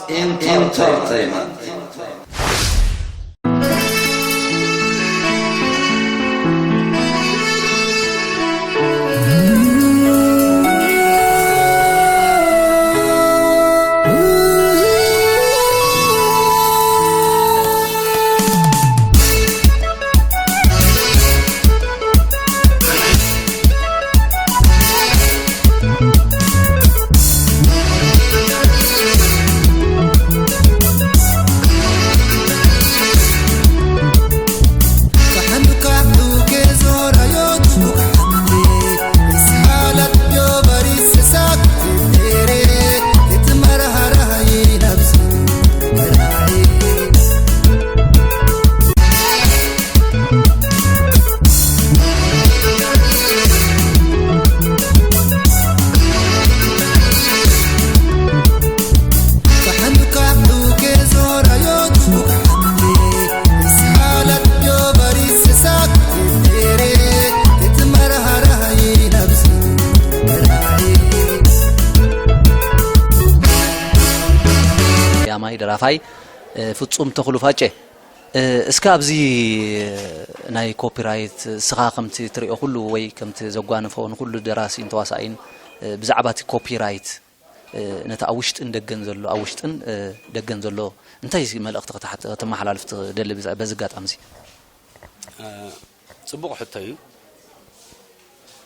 Entertainment. ያማይ ደራፋይ ፍጹም ተኽሉ ፋጨ። እስከ ኣብዚ ናይ ኮፒራይት እስኻ ከምቲ ትሪኦ ኩሉ ወይ ከምቲ ዘጓነፎ ንኩሉ ደራሲን ተዋሳኢን ብዛዕባ እቲ ኮፒራይት ነቲ ኣብ ውሽጥን ደገን ዘሎ ኣብ ውሽጥን ደገን ዘሎ እንታይ መልእኽቲ ከተሓት- ከተመሓላልፍ ትደሊ ብዛ- በዚ ኣጋጣሚ እዚ? ጽቡቕ ሕቶ እዩ።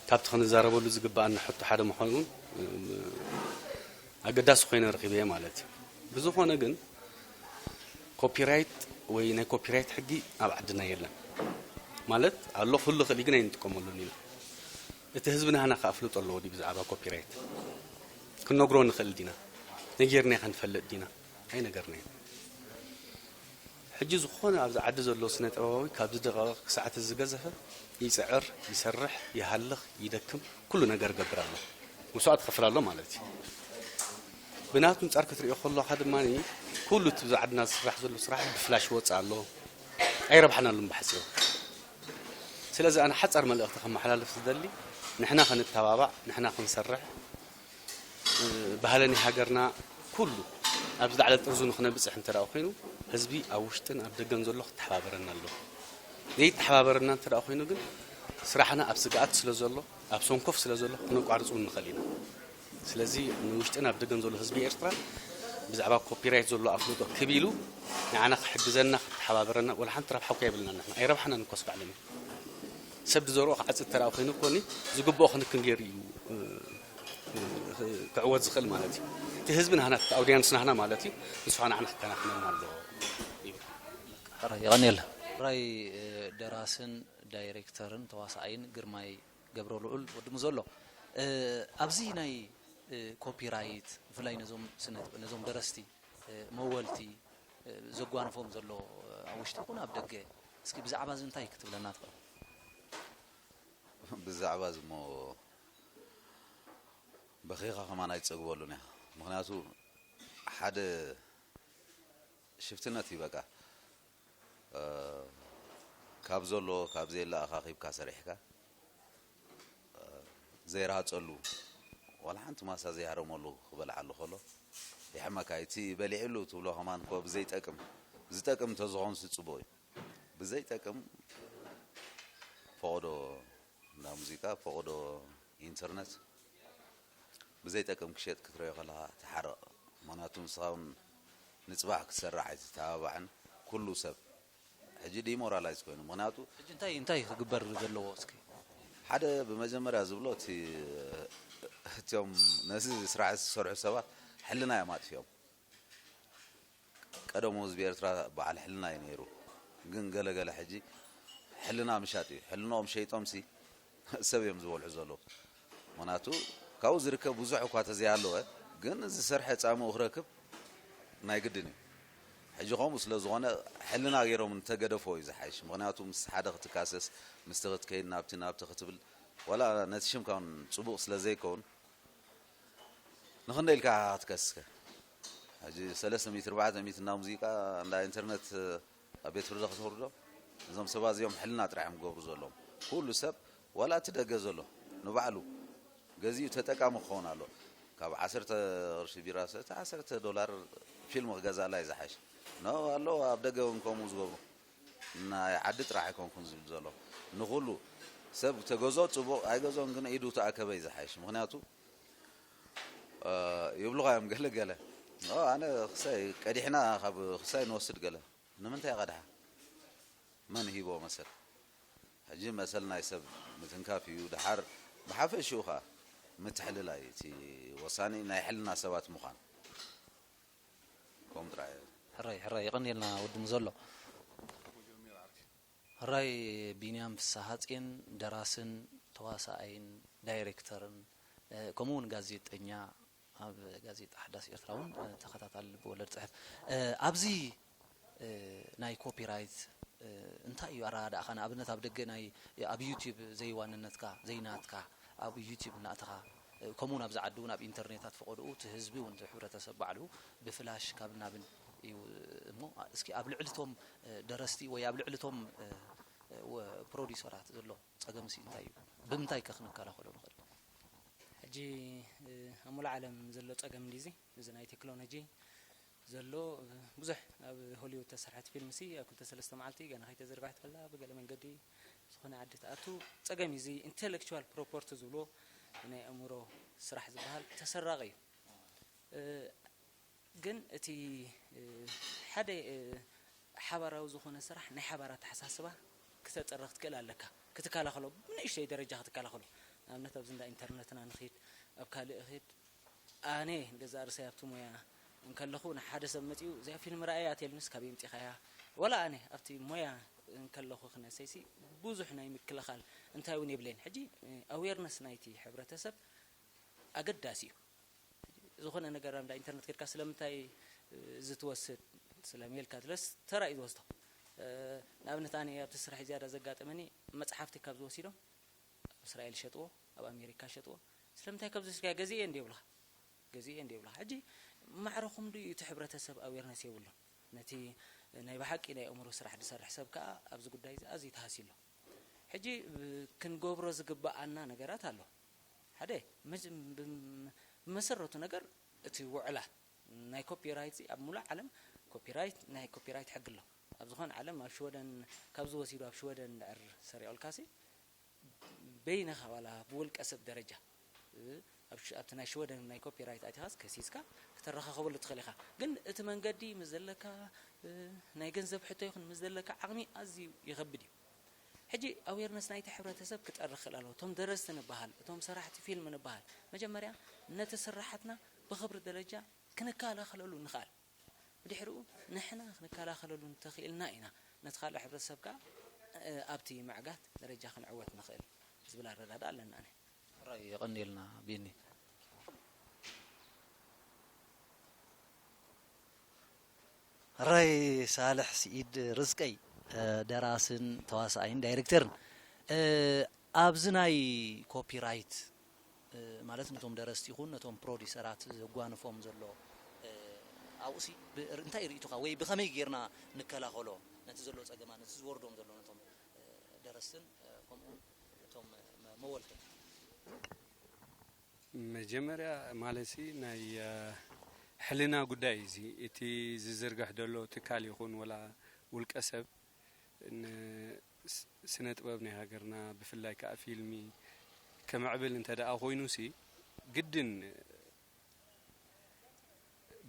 ካብቲ ክንዛረበሉ ዝግባኣና ሕቶ ሓደ ምዃኑ እውን ኣገዳሲ ኮይነ ረኺበዮ ማለት እዩ። ብዝኾነ ግን ኮፒራይት ወይ ናይ ኮፒራይት ሕጊ ኣብ ዓድና የለን ማለት ኣሎ ክህሉ ይኽእል እዩ ግን ኣይንጥቀመሉን ኢና። እቲ ህዝቢ ናህና ከኣ ፍልጦ ኣለዎ ድዩ ብዛዕባ ኮፒራይት ክንነግሮ ንኽእል ዲና? ነጊርና ከንፈልጥ ዲና? ኣይነገርናዮን። ሕጂ ዝኾነ ኣብዚ ዓዲ ዘሎ ስነ ጥበባዊ ካብዚ ደቐቕ ክሳዕ እቲ ዝገዘፈ ይፅዕር፣ ይሰርሕ፣ ይሃልኽ፣ ይደክም፣ ኩሉ ነገር ይገብር ኣሎ። መስዋእቲ ይኸፍል ኣሎ ማለት እዩ። ብናቱ ኣንፃር ክትሪኦ ከለኻ ድማ ኩሉ እቲ ኣብዚ ዓድና ዝስራሕ ዘሎ ስራሕ ብፍላሽ ይወፅእ ኣሎ። ኣይረብሓናሉን ብሓፂሩ። ስለዚ ኣነ ሓፃር መልእኽቲ ከመሓላልፍ ዝደሊ ንሕና ክንተባባዕ፣ ንሕና ክንሰርሕ፣ ባህሊ ናይ ሃገርና ኩሉ ኣብዚ ላዕሊ ጥርዙ ንክነብፅሕ እንተ ደኣ ኮይኑ ህዝቢ ኣብ ውሽጥን ኣብ ደገን ዘሎ ክተሓባበረና ኣለዎ። ዘይተሓባበረና እንተ ደኣ ኮይኑ ግን ስራሕና ኣብ ስግኣት ስለ ዘሎ ኣብ ሰንኮፍ ስለ ዘሎ ክነቋርፅ እውን ንኽእል ኢና። ስለዚ ንውሽጥን ኣብ ደገን ዘሎ ህዝቢ ኤርትራ ብዛዕባ ኮፒራይት ዘሎ ኣፍልጦ ክብ ኢሉ ንዓና ክሕግዘና ክተሓባበረና ወላ ሓንቲ ረብሓ እኳ የብልና ንሕና ኣይረብሓናን እኮ ስባዕለና ሰብ ዝዘርኦ ክዓጽድ ተደኣ ኮይኑ እኮ ዝግብኦ ክንክን ገይሩ እዩ ክዕወት ዝኽእል ማለት እዩ። እቲ ህዝቢ ናህና እቲ ኣውድያንስ ናህና ማለት እዩ። ንሱ ከዓ ንዓና ክከናኸነና ኣለዎ ይብል። ሕራይ የቐንየልና። ሕራይ ደራስን ዳይሬክተርን ተዋሳኣይን ግርማይ ገብረልዑል ወዲ ሙዞ ኣሎ። ኣብዚ ናይ ኮፒራይት ብፍላይ ነዞም ስነ ነዞም ደረስቲ መወልቲ ዘጓንፎም ዘሎ ኣብ ውሽጢ ይኹን ኣብ ደገ እስኪ ብዛዕባ እዚ እንታይ ክትብለና ትኽእል? ብዛዕባ እዚ እሞ በኺኻ ከማን ኣይትጸግበሉን ኢኻ። ምኽንያቱ ሓደ ሽፍትነት እዩ በቃ። ካብ ዘሎ ካብ ዘየለ ኣኻኺብካ ሰሪሕካ ዘይረሃፀሉ ዋላ ሓንቲ ማሳ ዘይሃረመሉ ክበልዓሉ ከሎ ይሕመካ። እቲ በሊዕሉ ትብሎ ከማን እኮ ብዘይጠቅም ዝጠቅም እንተዝኾንስ ፅቡቕ እዩ። ብዘይጠቅም ፈቐዶ እንዳ ሙዚቃ ፈቐዶ ኢንተርነት ብዘይጠቅም ክሸጥ ክትሪኦ ከለኻ ትሓርቕ። ምኽንያቱ ንስኻ እውን ንፅባሕ ክትሰርሕ ኣይትተባባዕን ኩሉ ሰብ ሕጂ ዲሞራላይዝ ኮይኑ ምኽንያቱ ሕጂ እንታይ እንታይ ክግበር ዘለዎ እስኪ ሓደ ብመጀመርያ ዝብሎ እቲ እቲኦም ነዚ ስራሕ ዝሰርሑ ሰባት ሕልና እዮም ኣጥፊኦም። ቀደሙ ህዝቢ ኤርትራ በዓል ሕልና እዩ ነይሩ። ግን ገለገለ ሕጂ ሕልና ምሻጥ እዩ። ሕልንኦም ሸይጦምሲ ሰብ እዮም ዝበልዑ ዘለዉ። ምኽንያቱ ካብኡ ዝርከብ ብዙሕ እኳ ተዘይሃለወ ግን ዝሰርሐ ፃምኡ ክረክብ ናይ ግድን እዩ። ሕጂ ከምኡ ስለ ዝኾነ ሕልና ገይሮም እንተገደፍዎ እዩ ዝሓይሽ። ምኽንያቱ ምስ ሓደ ክትካሰስ ምስቲ ክትከይድ ናብቲ ናብቲ ክትብል ዋላ ነቲ ሽምካ እውን ፅቡቕ ስለ ዘይከውን ንኽንደይ ኢልካ ክትከስከ ሕጂ ሰለስተ ሚእቲ ኣርባዕተ ሚእቲ እንዳ ሙዚቃ እንዳ ኢንተርነት ኣብ ቤት ፍርዲ ከተውርዶ እዞም ሰባት እዚኦም ሕልና ጥራሕ እዮም ክገብሩ ዘለዎም። ኩሉ ሰብ ዋላ እቲ ደገ ዘሎ ንባዕሉ ገዚኡ ተጠቃሚ ክኸውን ኣሎ። ካብ ዓሰርተ ቅርሺ ቢራ ሰተ ዓሰርተ ዶላር ፊልም ክገዛላ እዩ ዝሓይሽ። ኖ ኣለዉ ኣብ ደገ እውን ከምኡ ዝገብሩ። ናይ ዓዲ ጥራሕ ኣይኮንኩን ዝብል ዘሎ። ንኹሉ ሰብ ተገዝኦ ጽቡቕ ኣይገዝኦን ግን ኢዱ ተኣከበ እዩ ዝሓይሽ። ምኽንያቱ እ፣ ይብሉኻ እዮም ገለ ገለ። ኖ ኣነ ክሳይ ቀዲሕና ካብ ክሳይ ንወስድ ገለ። ንምንታይ ቀድሓ? መን ሂቦ መሰል? ሕጂ መሰል ናይ ሰብ ምትንካፍ እዩ። ድሓር ብሓፈሽኡ ኸኣ ምትሕልላይ እቲ ወሳኒ ናይ ሕልና ሰባት ምዃን። ከምኡ ጥራይ እየ። ሕራይ ሕራይ የቐንየልና ወዲ ሙዘሎ። ሕራይ ቢንያም ፍስሃጽየን ደራስን ተዋሳኣይን ዳይሬክተርን እ፣ ከምኡ እውን ጋዜጠኛ ኣብ ጋዜጣ ሓዳስ ኤርትራ እውን እ፣ ተኸታታሊ ልብወለድ ጽሕፍ እ፣ ኣብዚ እ፣ ናይ ኮፒራይት እ፣ እንታይ እዩ ኣረዳድኣኻ ንኣብነት ኣብ ደገ ናይ ኣብ ዩቲብ ዘይዋንነትካ ዘይናትካ ኣብ ዩቲብ እናእተኻ እ፣ ከምኡ እውን ኣብዚ ዓዲ እውን ኣብ ኢንተርኔታት ፈቐድኡ እቲ ህዝቢ እውን እቲ ሕብረተሰብ ባዕሉ ብፍላሽ ካብ ናብን እዩ እሞ እስኪ ኣብ ልዕሊ እቶም እ፣ ደረስቲ ወይ ኣብ ልዕሊ እቶም እ፣ እ፣ ወ- ፕሮዲሰራት ዘሎ ጸገምሲ እንታይ እዩ? ብምንታይ ከ ክንከላኸሎ ንኽእል? ሕጂ ኣብ ሙሉእ ዓለም ዘሎ ጸገም እንዲዚ እዚ ናይ ቴክኖሎጂ ዘሎ ብዙሕ ኣብ ሆሊውድ ተሰርሐት ፊልም ሲ ኣብ ክልተ ሰለስተ መዓልቲ ገና ከይተዘርግሐት ከላ ብገለ መንገዲ ዝኾነ ዓዲ ትኣቱ። ጸገም እዩ እዚ ኢንተሌክቹዋል ፕሮፐርቲ ዝብሎ ናይ ኣእምሮ ስራሕ ዝበሃል ተሰራቂ እዩ። ግን እቲ ሓደ ሓባራዊ ዝኾነ ስራሕ ናይ ሓባር ኣተሓሳስባ ክተጥረ ክትክእል ኣለካ ክትከላኸሎ ብንእሽተይ ደረጃ ክትከላኸሎ ንኣብነት ኣብዚ እንዳ ኢንተርነትና ንኽድ ኣብ ካልእ ኽድ ኣነ ንገዛእ ርእሰይ ኣብቲ ሞያ እንከለኹ ንሓደ ሰብ መፂኡ እዚኣ ፊልም ረኣያ ኣትየልንስ ካበይ ምፂኻያ ወላ ኣነ ኣብቲ ሞያ እንከለኹ ክነሰይሲ ብዙሕ ናይ ምክልኻል እንታይ እውን የብለይን ሕጂ ኣዌርነስ ናይቲ ሕብረተሰብ ኣገዳሲ እዩ ዝኾነ ነገር እንዳ ኢንተርነት ከድካ ስለምንታይ እዚ ትወስድ ስለሜልካ ስለስ ተራ እዩ ዝወስዶ ንኣብነት ኣነ ኣብቲ ስራሕ ዝያዳ ዘጋጠመኒ መፅሓፍቲ ካብ ዝወሲዶም ኣብ እስራኤል ሸጥዎ ኣብ ኣሜሪካ ሸጥዎ ስለምንታይ ካብ ዝወስድካ ገዚኤ እንዲ ይብልካ ገዚኤ እንዲ ይብልካ ሕጂ ማዕረኹም ድዩ እቲ ሕብረተሰብ ኣዌርነስ የብሉን ነቲ ናይ ብሓቂ ናይ ኣእምሮ ስራሕ ዝሰርሕ ሰብ ከዓ ኣብዚ ጉዳይ እዚ ኣዝዩ ተሃስዩ ኣሎ ሕጂ ክንገብሮ ዝግበኣና ነገራት ኣሎ ሓደ ብመሰረቱ ነገር እቲ ውዕላት ናይ ኮፒራይት ኣብ ሙሉእ ዓለም ኮፒራይት ናይ ኮፒራይት ሕጊ ኣሎ ኣብ ዝኾነ ዓለም ኣብ ሽወደን ካብዚ ወሲዱ ኣብ ሽወደን ድዕር ሰሪቑልካሲ በይንኻ ዋላ ብውልቀ ሰብ ደረጃ ኣብቲ ናይ ሽወደን ናይ ኮፒራይት ኣቲኻስ ከሲስካ ክተረኻኸበሉ ትኽእል ኢኻ ግን እቲ መንገዲ ምስ ዘለካ ናይ ገንዘብ ሕቶ ይኹን ምስ ዘለካ ዓቕሚ ኣዝዩ ይኸብድ እዩ ሕጂ ኣዌርነስ ናይቲ ሕብረተሰብ ክጠርኽ ክእል ኣለዎ እቶም ደረስቲ ንበሃል እቶም ሰራሕቲ ፊልም ንበሃል መጀመርያ ነቲ ስራሓትና ብኽብሪ ደረጃ ክንከላኸለሉ ንኽኣል ብድሕሪኡ ንሕና ክንከላኸለሉ እንተኽኢልና ኢና ነቲ ካልእ ሕብረተሰብ ከዓ ኣብቲ ምዕጋት ደረጃ ክንዕወት ንኽእል ዝብል ኣረዳዳ ኣለና ኣነ ራይ የቐንየልና ቢኒ ራይ ሳልሕ ስኢድ ርዝቀይ ደራስን ተዋሳኣይን ዳይሬክተርን ኣብዚ ናይ ኮፒራይት ማለት ነቶም ደረስቲ ይኹን ነቶም ፕሮዲሰራት ዘጓንፎም ዘሎ ኣብኡሲ እንታይ ርእቱኻ ወይ ብኸመይ ጌርና ንከላኸሎ ነቲ ዘሎ ፀገማ ነቲ ዝወርዶም ዘሎ ነቶም ደረስትን ከምኡ እቶም መወልትን መጀመርያ ማለትሲ ናይ ሕልና ጉዳይ እዚ እቲ ዝዝርግሕ ዘሎ ትካል ይኹን ወላ ውልቀ ሰብ ስነ ጥበብ ናይ ሃገርና ብፍላይ ከዓ ፊልሚ ክምዕብል እንተ ደኣ ኮይኑሲ ግድን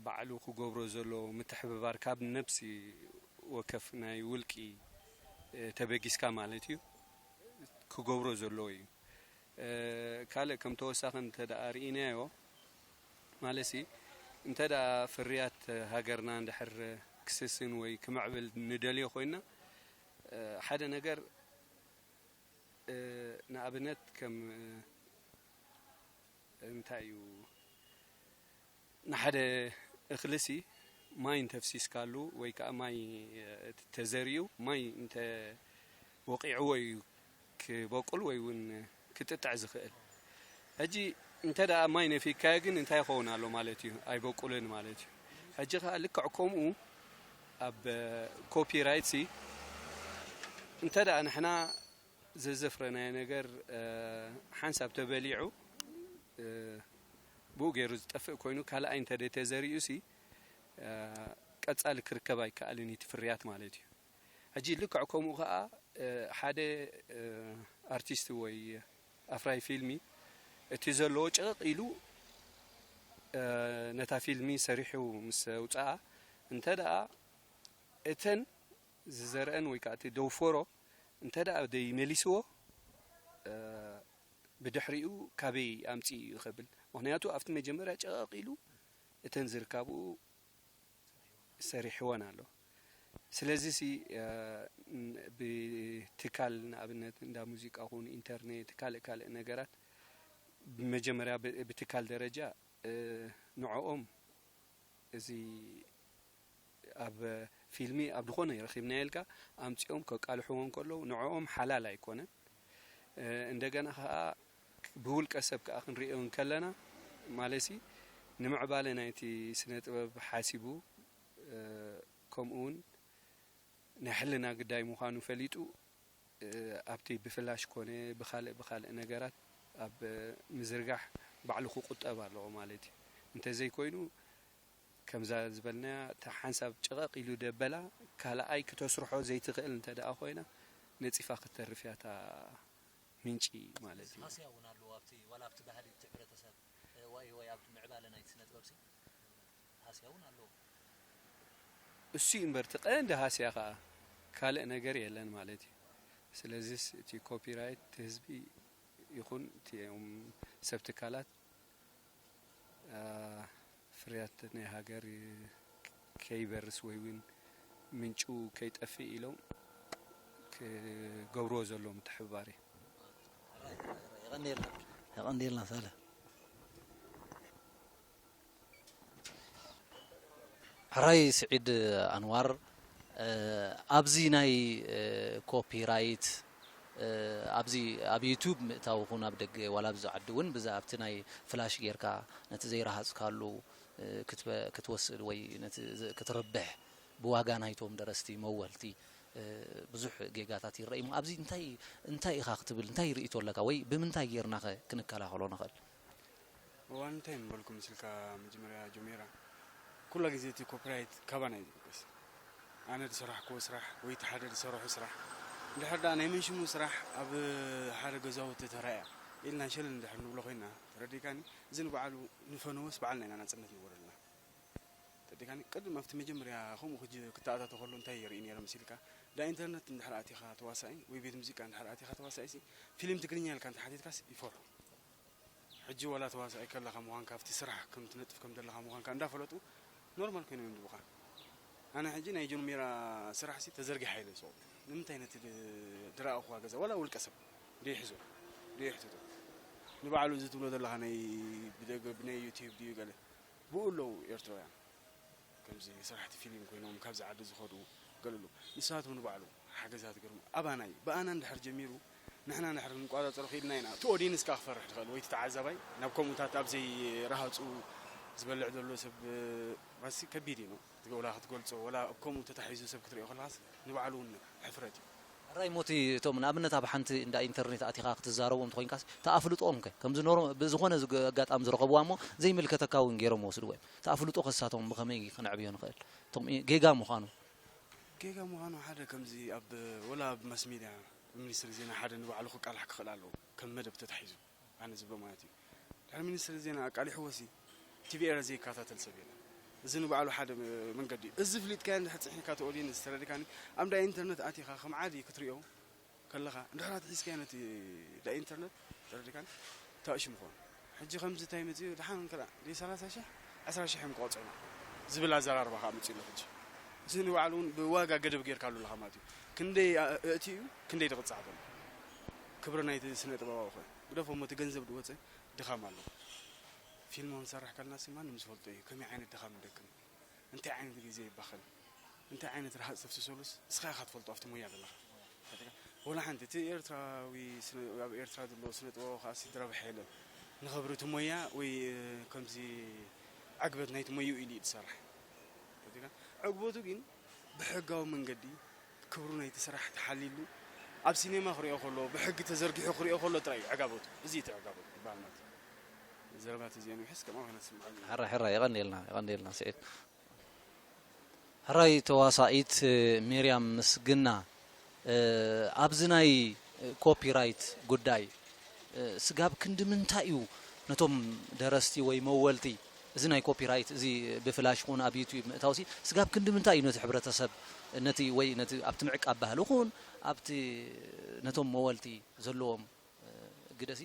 ባዕሉ ክገብሮ ዘለዎ ምትሕብባር ካብ ነብሲ ወከፍ ናይ ውልቂ ተበጊስካ ማለት እዩ ክገብሮ ዘለዎ እዩ። ካልእ ከም ተወሳኺ እንተ ደኣ ርኢናዮ ማለትሲ እንተ ደኣ ፍርያት ሃገርና እንድሕር ክስስን ወይ ክምዕብል ንደልዮ ኮይንና ሓደ ነገር ንኣብነት ከም እንታይ እዩ ንሓደ እኽልሲ ማይ እንተፍሲስካሉ ወይ ከዓ ማይ ተዘሪኡ ማይ እንተ ወቂዕዎ እዩ ክበቁል ወይ እውን ክጥጥዕ ዝኽእል ሕጂ እንተ ደኣ ማይ ነፊካዮ ግን እንታይ ይኸውን ኣሎ ማለት እዩ ኣይበቁልን ማለት እዩ ሕጂ ከዓ ልክዕ ከምኡ ኣብ ኮፒራይት ሲ እንተ ደኣ ንሕና ዘዘፍረናዮ ነገር ሓንሳብ ተበሊዑ ብኡ ገይሩ ዝጠፍእ ኮይኑ ካልኣይ እንተ ተዘሪኡ ሲ ቀጻሊ ክርከብ ኣይከኣልን እዩ እቲ ፍርያት ማለት እዩ። ሕጂ ልክዕ ከምኡ ከኣ ሓደ ኣርቲስት ወይ ኣፍራይ ፊልሚ እቲ ዘለዎ ጭቕቕ ኢሉ ነታ ፊልሚ ሰሪሑ ምስ ኣውጽኣ እንተ ደኣ እተን ዝዘርአን ወይ ከዓ እቲ ደውፈሮ እንተ ደኣ ደይመሊስዎ ብድሕሪኡ ካበይ ኣምፅኡ እዩ ከብል። ምክንያቱ ኣብቲ መጀመርያ ጨቐቕ ኢሉ እተን ዝርካብኡ ሰሪሕወን ኣሎ። ስለዚ ሲ ብትካል ንኣብነት እንዳ ሙዚቃ ኹን ኢንተርኔት ካልእ ካልእ ነገራት ብመጀመርያ ብትካል ደረጃ ንዕኦም እዚ ኣብ ፊልሚ ኣብ ዝኾነ ረኺብናዮ ኢልካ ኣምጺኦም ከቃልሕዎ እንከለዉ ንዕኦም ሓላል ኣይኮነን። እንደገና ኸኣ ብውልቀ ሰብ ከኣ ክንርእዮ እንከለና ማለትሲ ንምዕባለ ናይቲ ስነ ጥበብ ሓሲቡ ከምኡ እውን ናይ ሕልና ግዳይ ምዃኑ ፈሊጡ ኣብቲ ብፍላሽ ኮነ ብኻልእ ብኻልእ ነገራት ኣብ ምዝርጋሕ ባዕሉ ክቁጠብ ኣለዎ ማለት እዩ። እንተዘይኮይኑ ከምዛ ዝበልናያ እታ ሓንሳብ ጨቐቕ ኢሉ ደበላ ካልኣይ ክተስርሖ ዘይትኽእል እንተ ደኣ ኮይና ነጺፋ ክትተርፍ እያ እታ ምንጪ ማለት እዩ። ሃስያ እውን ኣለዎ ኣብቲ ዋላ ኣብቲ ባህሊ እቲ ሕብረተሰብ ወይ ወይ ኣብቲ ምዕባለ ናይቲ ስነ ጥበብ ሲ ሃስያ እውን ኣለዎ። እሱ እዩ እምበር እቲ ቀንዲ ሃስያ ከዓ ካልእ ነገር የለን ማለት እዩ። ስለዚስ እቲ ኮፒራይት እቲ ህዝቢ ይኹን እቲኦም ሰብ ትካላት ፍርያት ናይ ሃገር ከይበርስ ወይ እውን ምንጩ ከይጠፍእ ኢሎም ክገብርዎ ዘለዎም ምትሕብባር እዩ። የቐንዴልና ሳለ ሕራይ ስዒድ ኣንዋር ኣብዚ ናይ ኮፒራይት ኣብዚ ኣብ ዩቱብ ምእታው ኹን ኣብ ደገ ዋላ ኣብዚ ዓዲ እውን ብዛ ኣብቲ ናይ ፍላሽ ጌርካ ነቲ ዘይረሃፅካሉ ክትወስድ ወይ ነቲ ክትርብሕ ብዋጋ ናይቶም ደረስቲ መወልቲ ብዙሕ ጌጋታት ይረእዩ። ኣብዚ እንታይ እንታይ ኢኻ ክትብል እንታይ ርእቶ ኣለካ ወይ ብምንታይ ጌርናኸ ክንከላኸሎ ንኽእል? እዋን እንታይ ምበልኩም ምስልካ መጀመርያ ጀሚራ ኩላ ግዜ እቲ ኮፒራይት ካባና እዩ ዝብገስ። ኣነ ዝሰራሕክዎ ስራሕ ወይ እቲ ሓደ ዝሰረሑ ስራሕ እንድሕር ደኣ ናይ መንሽሙ ስራሕ ኣብ ሓደ ገዛውቲ ተራእያ ኢልና ሸለል እንድሕር ንብሎ ኮይና ተረዲካኒ እዚ ንባዕሉ ንፈነወስ ባዕልና ኢና ናጽነት ንወረልና። ተረዲካኒ ቅድም ኣብቲ መጀመርያ ከምኡ ክተኣታቶ ከሎ እንታይ ይርኢ ነይረ መሲልካ ዳ ኢንተርነት እንድሕር ኣቲኻ ተዋሳኢ ወይ ቤት ሙዚቃ እንድሕር ኣቲኻ ተዋሳኢ ሲ ፊልም ትግርኛ ኢልካ እንተሓቲትካስ ይፈርሑ። ሕጂ ዋላ ተዋሳኣይ ከለኻ ምዃንካ ኣብቲ ስራሕ ከም ትነጥፍ ከም ዘለኻ ምዃንካ እንዳፈለጡ ኖርማል ኮይኖም ይንድቡኻ። ኣነ ሕጂ ናይ ጆን ሜራ ስራሕ ሲ ተዘርጊሓ ኢለ ዝሰቑ ንምንታይ ነቲ ድረኣኹዋ ገዛ ዋላ ውልቀ ሰብ ደይሕዞ ደይሕትቶ ንባዕሉ እዚ ትብሎ ዘለኻ ናይ ብደገ ብናይ ዩቲዩብ ድዩ ገለ ብኡ ኣለዉ ኤርትራውያን። ከምዚ ሰራሕቲ ፊልም ኮይኖም ካብዚ ዓዲ ዝኸዱ ገለ ኣለዉ። ንሳቶም ንባዕሎም ሓገዛት ገይሮም ኣባና እዩ። ብኣና እንድሕር ጀሚሩ ንሕና እንድሕር ክንቋጻጸሮ ክኢልና ኢና። እቲ ኦድየንስ ከኣ ክፈርሕ ዝኽእል ወይ እቲ ተዓዛባይ ናብ ከምኡታት ኣብ ዘይረሃጹ ዝበልዕ ዘሎ ሰብ ማለትሲ ከቢድ እዩ ነው። ወላ ክትገልጾ ወላ ኣብ ከምኡ ተታሒዙ ሰብ ክትሪኦ ከለኻስ ንባዕሉ እውን ሕፍረት እዩ። ሕራይ ሞቲ እቶም ንኣብነት ኣብ ሓንቲ እንዳ ኢንተርኔት ኣቲኻ ክትዛረቦም እንተኮይንካስ ተኣፍልጦም ከ ከምዚ ኖርም ብዝኾነ ዝግ- ኣጋጣሚ ዝረኸብዋ እሞ ዘይምልከተካ እውን ገይሮም ወስድዎ እዮም። ተኣፍልጦ ከሳቶም ብኸመይ ክነዕብዮ ንኽእል? እቶም ኢ- ጌጋ ምዃኑ ጌጋ ምዃኑ ሓደ ከምዚ ኣብ ወላ ኣብ ማስ ሜድያ ሚኒስትሪ ዜና ሓደ ንባዕሉ ክቃላሕ ክኽእል ኣለዎ ከም መደብ ተታሒዙ ኣነ ዝብሎ ማለት እዩ። ድሕሪ ሚኒስትሪ ዜና ኣቃሊሕዎ ሲ ቲቪ ኤረ ዘይከታተል ሰብ የለን። እዚ ንባዕሉ ሓደ መንገዲ እዩ። እዚ ፍሊጥካዮ እንድሕር ፅሒንካ እቲ ኦድየንስ ተረዲካኒ ኣብ እንዳ ኢንተርነት ኣቲኻ ከም ዓዲ ክትሪኦ ከለኻ እንድሕር ኣትሒዝካዮ ነቲ ዳ ኢንተርነት ተረዲካኒ ታእሽሙ ኾን ሕጂ ከምዚ እንታይ መፅኡ ደሓን እንከላ ደይ ሰላሳ ሽሕ ዕስራ ሽሕ እዮም ክቐፅዑና ዝብል ኣዘራርባ ከዓ መፅኡ ኣሎ ሕጂ እዚ ንባዕሉ እውን ብዋጋ ገደብ ጌርካሉ ኣለኻ ማለት እዩ ክንደይ ኣእትዩ ክንደይ ድቕፃዕ ዘሎ ክብሪ ናይቲ ስነ ጥበባዊ ኾን ግደፎ እሞ እቲ ገንዘብ ድወፀ ድኻም ኣሎ ፊልም ክንሰርሕ ከለና ሲ ማንም ዝፈልጦ እዩ ከመይ ዓይነት ድኻም ንደክም እንታይ ዓይነት ግዜ ይባኸን እንታይ ዓይነት ረሃፅ ተፍስሰሉስ ንስኻ ኢኻ ትፈልጦ ኣብቲ ሞያ ዘለኻ ወላ ሓንቲ እቲ ኤርትራዊ ኣብ ኤርትራ ዘሎ ስነ ጥበባዊ ከዓ ሲድራ ብሓ የለን ንኸብሪ እቲ ሞያ ወይ ከምዚ ዕግበት ናይቲ ሞይኡ ኢሉ እዩ ዝሰርሕ ዕግበቱ ግን ብሕጋዊ መንገዲ ክብሩ ናይቲ ስራሕ ተሓሊሉ ኣብ ሲኔማ ክሪኦ ከሎ ብሕጊ ተዘርጊሑ ክሪኦ ከሎ ጥራይ እዩ ዕጋበቱ እዚ እቲ ዕጋበቱ ዝበሃል ማለት እዩ ዘረባት እዚአን ውሕስ ከምኣ ኮይና ትስምዓኒ ሕራ ሕራ የቐንየልና የቐንየልና ስዒድ ሕራይ ተዋሳኢት ሜርያም ምስግና፣ ኣብዚ ናይ ኮፒራይት ጉዳይ ስጋብ ክንዲ ምንታይ እዩ ነቶም ደረስቲ ወይ መወልቲ እዚ ናይ ኮፒራይት እዚ ብፍላሽ ኹን ኣብ ዩቲዩብ ምእታውሲ ስጋብ ክንዲ ምንታይ እዩ ነቲ ሕብረተሰብ ነቲ ወይ ነቲ ኣብቲ ምዕቃብ ባህሊ ኹን ኣብቲ ነቶም መወልቲ ዘለዎም ግደሲ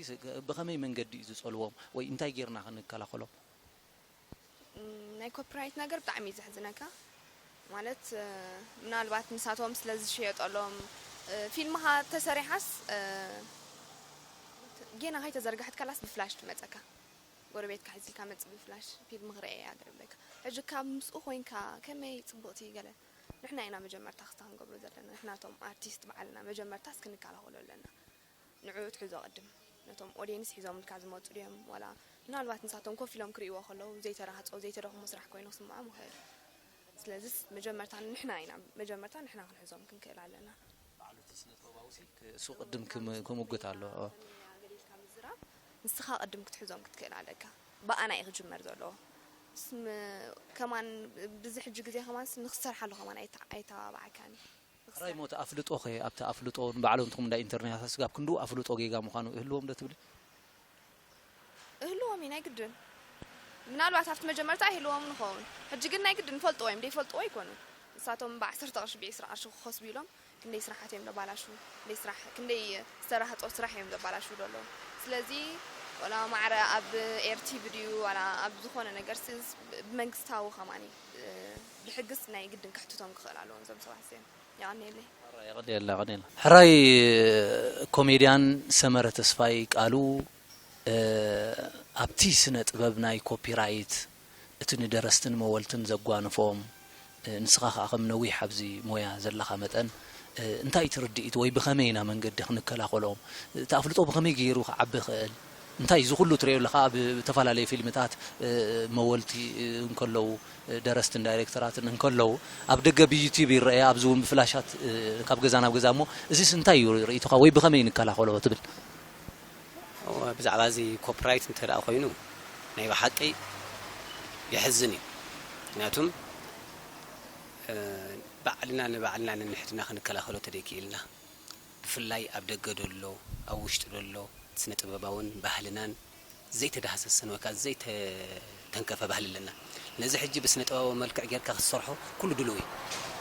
ብኸመይ መንገዲ እዩ ዝጸልዎም ወይ እንታይ ጌርና ክንከላኸሎም? ናይ ኮፒራይት ነገር ብጣዕሚ እዩ ዘሕዝነካ። ማለት ምናልባት ንሳቶም ስለ ዝሽየጠሎም ፊልምኻ ተሰሪሓስ ጌና ከይተዘርግሐት ከላስ ብፍላሽ ትመፀካ። ጎረቤትካ ሒዝልካ መፅ ብፍላሽ ፊልም ክረአ እያ ገለ ብለካ። ሕጂ ካብ ምስኡ ኮይንካ ከመይ ፅቡቕቲ ገለ ንሕና ኢና መጀመርታ ክስታ ክንገብሮ ዘለና ንሕናቶም ኣርቲስት በዓልና መጀመርታ እስክንከላኸሎ ኣለና። ንዕኡ ትሕዞ ቅድም ነቶም ኦድየንስ ሒዞምልካ ዝመፁ ድዮም ዋላ ምናልባት ንሳቶም ኮፍ ኢሎም ክርእይዎ ከለዉ ዘይተረሃፆ ዘይተደኽሞ ስራሕ ኮይኑ ክስምዖም ይኽእል። ስለዚስ መጀመርታ ንሕና ኢና መጀመርታ ንሕና ክንሕዞም ክንክእል ኣለና። እሱ ቅድም ክምጉት ኣሎ። ገዲልካ ምዝራብ ንስኻ ቅድም ክትሕዞም ክትክእል ኣለካ። ብኣና እዩ ክጅመር ዘለዎ። ከማን ብዚ ሕጂ ግዜ ከማን ንክሰርሓሉ ከማን ኣይተባባዓካን እዩ። ራይ ሞት ኣፍልጦ ኸ ኣብቲ ኣፍልጦ ንባዕሎም ትኹም እንዳ ኢንተርኔት ኣስጋብ ክንዱ ኣፍልጦ ጌጋ ምዃኑ እህልዎም ዶ ትብሊ? እህልዎም እዩ ናይ ግድን። ምናልባት ኣብቲ መጀመርታ ኣይህልዎም ንኸውን። ሕጂ ግን ናይ ግድን ፈልጥዎ እዮም ደይፈልጥዎ ኣይኮኑን። ንሳቶም ብዓሰርተ ቅርሺ ብዒስራ ቅርሺ ክኸስቡ ኢሎም ክንደይ ስራሓት እዮም ዘባላሹ፣ ክንደይ ስራሕ ክንደይ ዝተራህጦ ስራሕ እዮም ዘባላሹ ዘለዉ። ስለዚ ወላ ማዕረ ኣብ ኤርቲቪ ድዩ ዋላ ኣብ ዝኾነ ነገር ብመንግስታዊ ከማኒ ብሕግስ ናይ ግድን ከሕትቶም ክኽእል ኣለዎም እዞም ሰባት እዚኦም። የቐንየለይ። ሕራይ ኮሜድያን ሰመረ ተስፋይ ቃሉ ኣብቲ ስነ ጥበብ ናይ ኮፒራይት እቲ ንደረስትን መወልትን ዘጓንፎም ንስኻ ከዓ ከም ነዊሕ ኣብዚ ሞያ ዘለኻ መጠን እንታይ ትርድኢት ወይ ብኸመይ ኢና መንገዲ ክንከላኸሎም እቲ ኣፍልጦ ብኸመይ ገይሩ ክዓቢ ይኽእል እንታይ እዚ ኩሉ ትሪኦ ኣለኻ ኣብ ዝተፈላለዩ ፊልምታት መወልቲ እንከለዉ ደረስትን ዳይሬክተራትን እንከለዉ ኣብ ደገ ብዩቲብ ይረአ ኣብዚ እውን ብፍላሻት ካብ ገዛ ናብ ገዛ እሞ እዚስ እንታይ እዩ ርእይቶኻ ወይ ብኸመይ ንከላኸሎ ትብል? ብዛዕባ እዚ ኮፒራይት እንተ ደኣ ኮይኑ ናይ ብሓቂ የሕዝን እዩ። ምክንያቱም ባዕልና ንባዕልና ነንሕድና ክንከላኸሎ ተደይክኢልና ብፍላይ ኣብ ደገ ደሎ ኣብ ውሽጢ ደሎ ስነ ጥበባውን ባህልናን ዘይተዳህሰሰን ወይ ከዓ ዘይተተንከፈ ባህሊ ኣለና። ነዚ ሕጂ ብስነ ጥበባዊ መልክዕ ጌርካ ክትሰርሖ ኩሉ ድሉው እዩ።